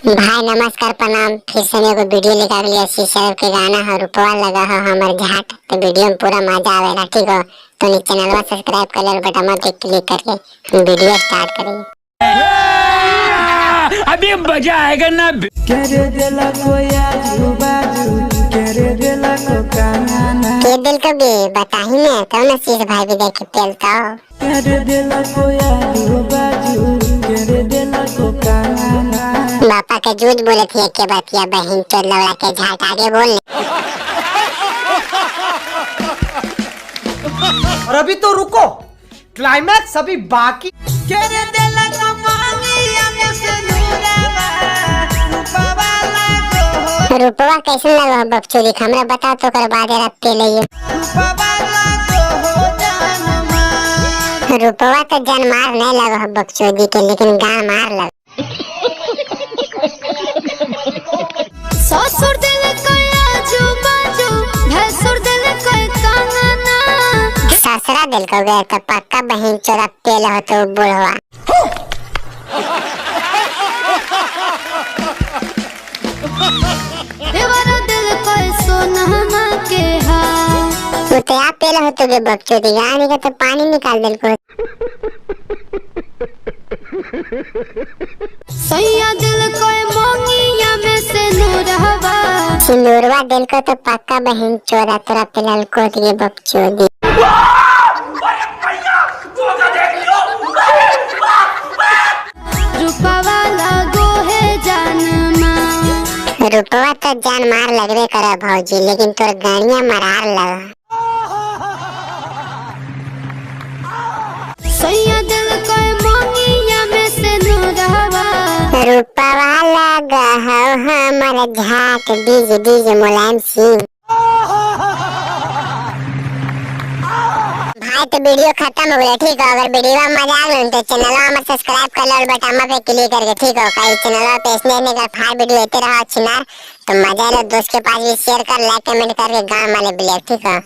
भाई नमस्कार प्रणाम। फिर से एगो वीडियो लेकर आ गेलियै के गाना है रुपवा लगा है हमर झाट, तो वीडियो में पूरा मजा आवेला, ठीक हो। तो नी चैनलवा सब्सक्राइब कर ले बटन पे क्लिक करके हम वीडियो स्टार्ट करेंगे। अभी मजा आएगा ना। के दिल को भी बताही ने तब ना शीश भाई भी देखे पेलता हो। बापा के जूझ बोले थे के बतिया बहन चोद लौड़ा के झाट आगे बोल। और अभी तो रुको, क्लाइमैक्स अभी बाकी। रुपवा कैसे लगा बकचोदी हमरा बता तो कर बाद पे लइयो। रुपवा तो जान मार नहीं लगा बकचोदी के, लेकिन गान मार लगा। ससुर दिल आजू बाजू, भैंसुर दिल कंगना। ससुरा दिल को गए तो पक्का बहन चोरा पेल हो तो बुढ़वा। देवर दिल को सोनमा के हार। तू तो आप पेल हो तो बकचोदी गाने का तो पानी निकाल दिल को। सैया दिल को मोंगिया में से नूरहवा। सिंदूरवा दिल को तो पक्का बहन चोरा तोरा पेलल को दिए बकचोदी। रूपवा लगो है जान मार। रूपवा तो जान मार लगबे कर भौजी, लेकिन तोर गाड़िया मरार लगा। सैया दिल को मोंगिया में से नूरहवा। रूपवा लगा हो हमर झाट डीजे डीजे मुलायम सिंह। भाई तो वीडियो खत्म हो गया, ठीक हो। अगर वीडियो में मजा आ गया तो चैनल हमारे सब्सक्राइब कर लो और बटन पे क्लिक करके, ठीक हो। कई चैनल पे इसने ने का फायर वीडियो आते रहो अच्छी ना, तो मजा आए दोस्त के पास भी शेयर कर, लाइक कमेंट करके गांव वाले ब्लैक, ठीक हो।